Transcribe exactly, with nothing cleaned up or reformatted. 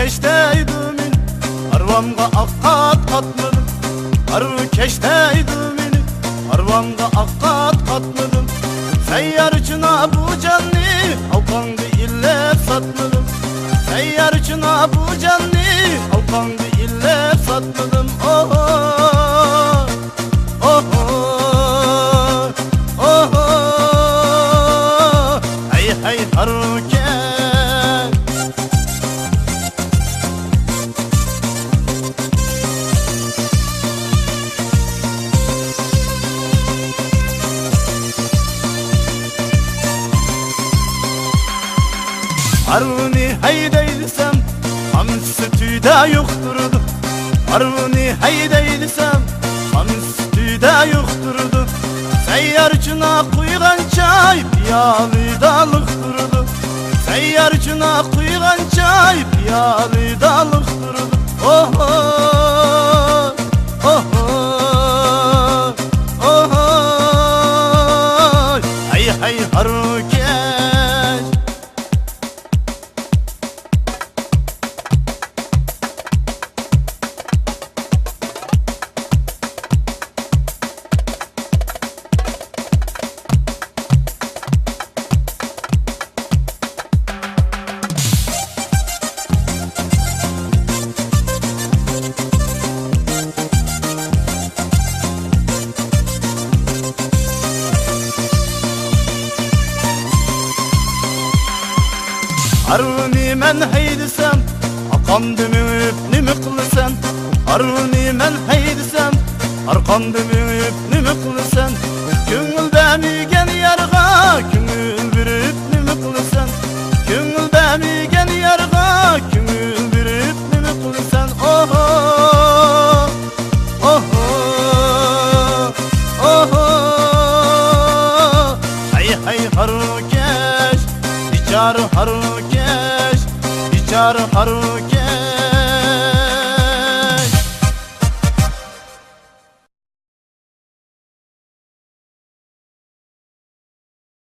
كەش دەيدۇ مېنى، ھارۋامغا ئاق قات قاتمىدىم. ھارۋا كەش دەيدۇ مېنى، ھارۋامغا ئاق قات قاتمىدىم. سەييارچىنا بۇ جاننى، ئالقاڭدا ئىللەپ ساتمىدىم. سەييارچىنا بۇ جاننى، ئالقاڭدا ئىللەپ ساتمىدىم. ئوھو، ئوھو، ئوھو، ھەي، ھەي، ھارۋا كەش. ھارۋىنى ھەيدەي دېسەم، قامچىسى تۈيدە يوق تۇرىدۇ. ھارۋىنى ھەيدەي دېسەم، قامچىسى تۈيدە يوق تۇرىدۇ. سەييارچىنا قۇيغان چاي پىيالىدا لىق تۇرىدۇ. سەييارچىنا قۇيغان چاي پىيالىدا لىق تۇرىدۇ. ئوھو، ئوھو، ئوھو، ھەي، ھەي، ھارۋا كەش. ھارۋىنى مەن ھەيدىسەم، ئارقامدا مېڭىپ نېمە قىلىسەن؟ ھارۋىنى مەن ھەيدىسەم، ئارقامدا مېڭىپ نېمە قىلىسەن؟ كۆڭۈل بەرمىگەن يارغا كۆڭۈل بېرىپ نېمە قىلىسەن؟ كۆڭۈل بەرمىگەن يارغا كۆڭۈل بېرىپ نېمە قىلىسەن؟ ئوھو، ئوھو، ئوھو، ھەي، ھەي، ھارۋا كەش، بىچارە ھارۋا كەش، بىچارە ھارۋا كەش.